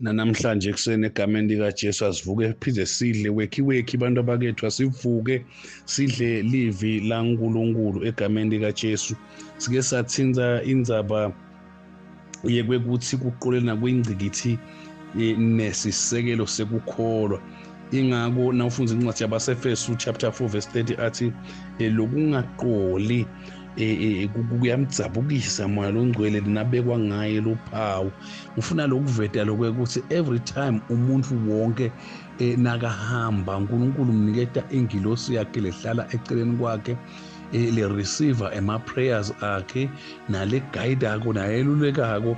Nanamhlanje ekuseni egameni likaJesu asivuke phinde sidle wekhi wekhi bantu abakethu, asivuke sidle livi laNkulunkulu egameni likaJesu. Sike sathinta indzaba yekwekuthi kuqolena kwingcikithi nesisekelo sekukholwa. Ingako nawufundza incwadi yabaseFesu chapter 4 verse 30 athi lokungaqoli kuyamdzabukisa moya longcwele linabekwa ngaye luphawu. Ngifuna lokuveta lokwekuthi every time umuntu wonke nakahamba uNkulunkulu umniketa ingilosi yakhe lehlala eceleni kwakhe, le receiver ema prayers akhe, nale guide-ako, nayelulekako,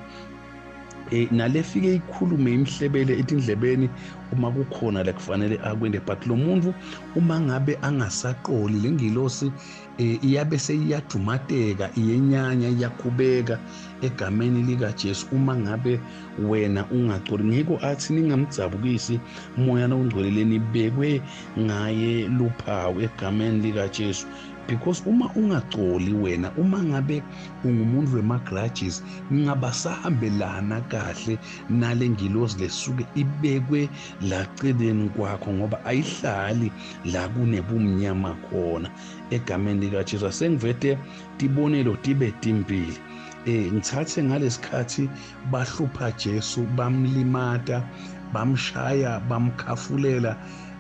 nalefike ikhulume imhlebele etindlebeni uma kukhona la kufanele akwende. But lo muntu uma ngabe angasaqoli, lengilosi iyabe seyiyadumateka, iyenyanya, iyakhubeka egameni likaJesu uma ngabe wena ungacoli. Ngiko athi ningamdzabukisi moya longcwele lenibekwe ngaye luphawu egameni likaJesu, because uma ungacoli wena, uma ngabe ungumuntu wema-grudges, ngingabasahambelana kahle nale ngilosi lesuke ibekwe laceleni kwakho, ngoba ayihlali la kunebumnyama khona egameni likaJesu. Asengivete tibonelo tibe timbili. Ngithathe ngalesikhathi bahlupha Jesu, bamlimata, bamshaya, bamkhafulela,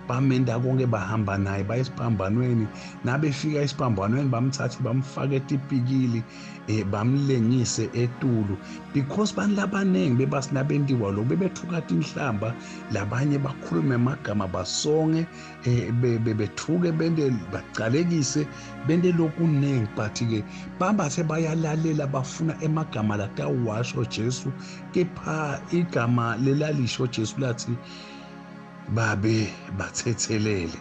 bamenda konke, bahamba naye baye esiphambanweni. Nabefika esiphambanweni bamthathe bamfake etipikili, bamlengise etulu, because bantu labaningi bebasinabentiwa lokhu, bebethuka tinhlamba, labanye bakhulume amagama, basonge, bethuke, bente bacalekise, bente lokuningi. But-ke bambathe bayalalela, bafuna emagama latawasho Jesu, kepha igama lelalisho Jesu lathi babe bathethelele.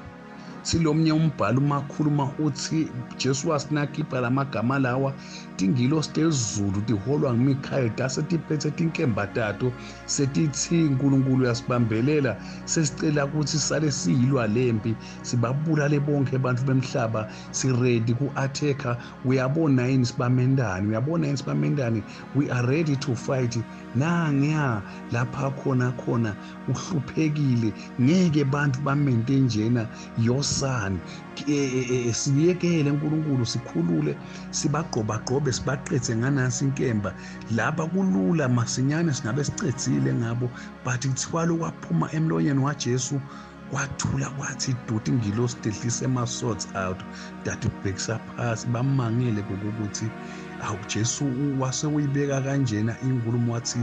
Silomnye umbhalo umakhuluma uthi Jesu wasinakhipha lamagama lawa, tingilosi tezulu tiholwa nguMikhayeli tase tiphethe tinkemba tato, setithi uNkulunkulu uyasibambelela, sesicela ukuthi sale siyilwa lempi, sibabulale bonke abantu bemhlaba, si-ready ku-attack-a. Uyabona yini sibamendani? Uyabona yini sibamendani? We are ready to fight. Nangiya lapha khona khona uhluphekile, ngeke bantu bamente njena yosani, siyekele uNkulunkulu, sikhulule, sibagqobagqobe, sibaqedze nganansi inkemba laba, kulula masinyane singabe sicedzile ngabo. But kuthiwa lokwaphuma emlonyeni waJesu kwathula kwathi duti, ingilosi tehlise ama-swords out, datibhekisa phasi. Bamangele kokuthi awu, Jesu wase uyibeka kanjena inkulumo, wathi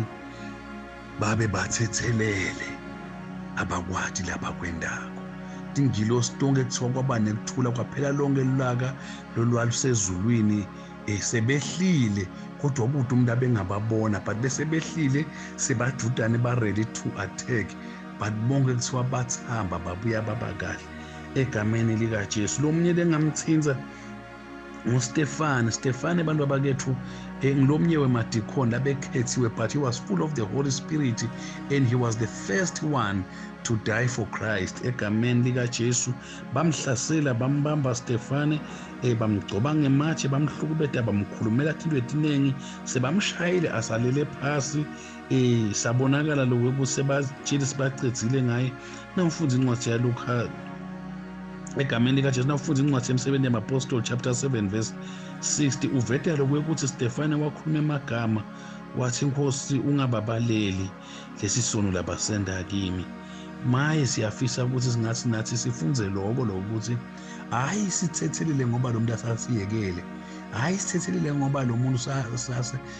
babe bathethelele, abakwati labakwendako. Tingilosi tonke kuthiwa kwaba nekuthula, kwaphela lonke lulaka lolwalusezulwini. Sebehlile, kodwa kude umuntu abengababona, but bese behlile, sebajudane, ba-ready to attack. But bonke kuthiwa bathamba, babuya baba kahle egameni likaJesu. Lo munye lengamthinta nguStefane. Stefane, abantu abakethu, ngilomnye wemadikoni labekhethiwe, but he was full of the Holy Spirit and he was the first one to die for Christ egameni likaJesu. Bamhlasela, bambamba Stefane, bamgcoba ngematshe, bamhlukubeta, bamkhulumela tinto etiningi, sebamshayile asalele phasi. Sabonakala lokho sebatshile, sibacedzile ngaye. Nawufunda incwadi yaLuka egameni likaJesu, nawufunda incwadi yemsebenzi yamapostoli chapter 7 verse 60, uvetela lokuthi Stefane wakhuluma emagama, wathi, "Inkosi, ungababaleli lesi sono labasenda kimi." Maye, siyafisa ukuthi singathi nathi sifunze lokho lokuthi hayi, sithethelele ngoba lo muntu asasiyekele, hayi, sithethelele ngoba lo muntu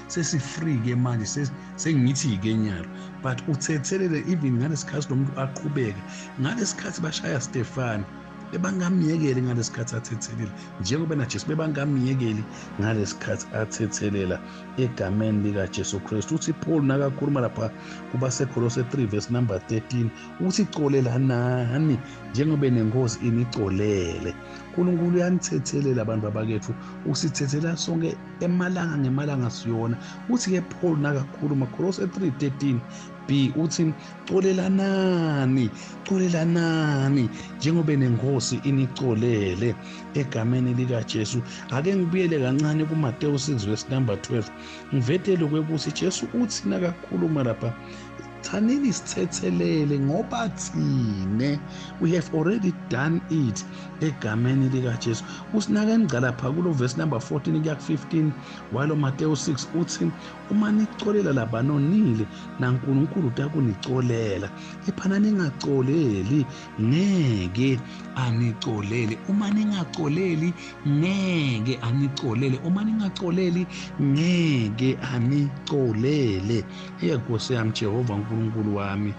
sesi-free ke manje, sengithi-ke nyalo. But uthethelele even ngalesikhathi lo muntu aqhubeka, ngalesikhathi bashaya Stefane, bebangamyekeli ngalesikhathi athethelela, njengoba naJesu bebangamyekeli ngalesikhathi athethelela egameni likaJesu Kristu. Uthi Paul nakakhuluma lapha kubaseKolose 3 verse number 13, uthi colelanani njengoba nenkosi inicolele. uNkulunkulu uyanithethelela abantu abakethu, usithethela sonke emalanga ngemalanga siyona. Uthi ke Paul nakakhuluma Kolose 3:13 b, uthi colelanani, colelanani njengoba nenkosi inicolele egameni likaJesu. Ake ngibuyele kancane kuMateyu 6 verse number 12, ngivetele kwekuthi Jesu uthi nakakhuluma lapha. Thanini sithethelele ngoba thine we have already done it egameni likaJesu. Usinake ngicala pha kulo verse number 14 kuya ku15 walo Mateyu 6, uthi uma nicolela labanonile, naNkulunkulu utakunicolela, ephana ningacoleli ngeke anicolele. Uma ningacoleli ngeke anicolele. Uma ningacoleli ngeke anicolele. Nkosi yami, Jehova uNkulunkulu wami,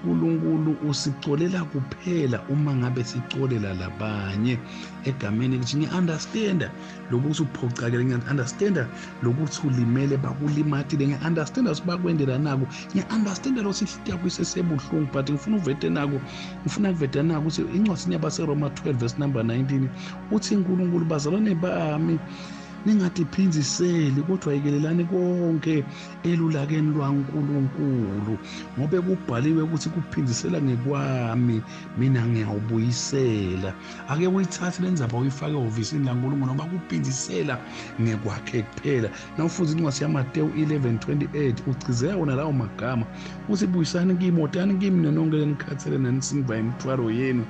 uNkulunkulu usicolela kuphela uma ngabe sicolela labanye egameni ukuthi ngiya-understanda lokuthi uphocakele, ngiya-understanda lokuthi ulimele, bakulimatile, ngiya-understanda ukuthi bakwendela nako, ngiya-understanda lokuthi inhliziyo yakho isesebuhlungu, but ngifuna uvete nako, ngifuna kuveta nako ukuthi incwadini yabaseRoma 12 verse number 19 uthi uNkulunkulu, bazalwane bami, ningatiphindziseli, kodwa yekelelani konke elulakeni lwaNkulunkulu, ngobe kubhaliwe ukuthi kuphindzisela ngekwami, mina ngiyawubuyisela. Ake uyithathe le ndzaba uyifake ehhovisini laNkulunkulu, ngoba kuphindzisela ngekwakhe kuphela. Nawufundza incwadi yaMateyu 11:28 ugcizela wona lawo magama, uthi buyisani kimi, wotani kimi nonke lenikhathele nanisindvwa imithwalo yenu,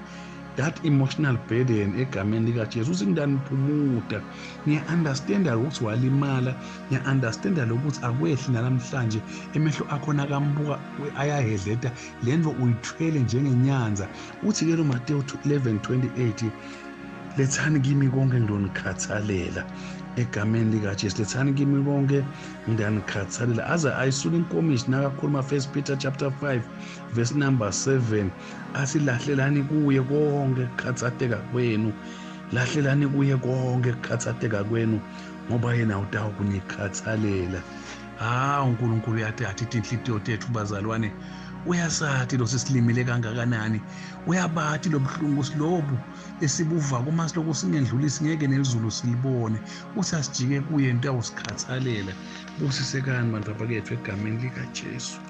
that emotional burden, egameni likaJesu. Uthi ngidaniphumuda. Ngiya-understanda ukuthi walimala, ngiya-understanda lokuthi akwehli nalamhlanje, emehlo akho nakambuka ayahedleta, le nto uyithwele njengenyanza. Uthi-ke lo Mateyu 11:28, lethani kimi konke ngizonikhathalela, egameni likaJesu. Lethani kimi konke ngiyanikhathalela. Aze ayisula inkomishi nakakhuluma First Peter chapter 5 verse number 7, athi lahlelani kuye konke kukhathateka kwenu, lahlelani kuye konke kukhathateka kwenu, ngoba yena utawukunikhathalela. Ha, uNkulunkulu uyathi athi inhliziyo tethu, bazalwane, uyasathi lo sisilimile kangakanani, uyabathi lo buhlungu silobu esibuva kuma siloku singendlulisi, ngeke nelizulu silibone. Uthi asijike kuye, into awusikhathalela. Busisekani bantu abakethu egameni likaJesu.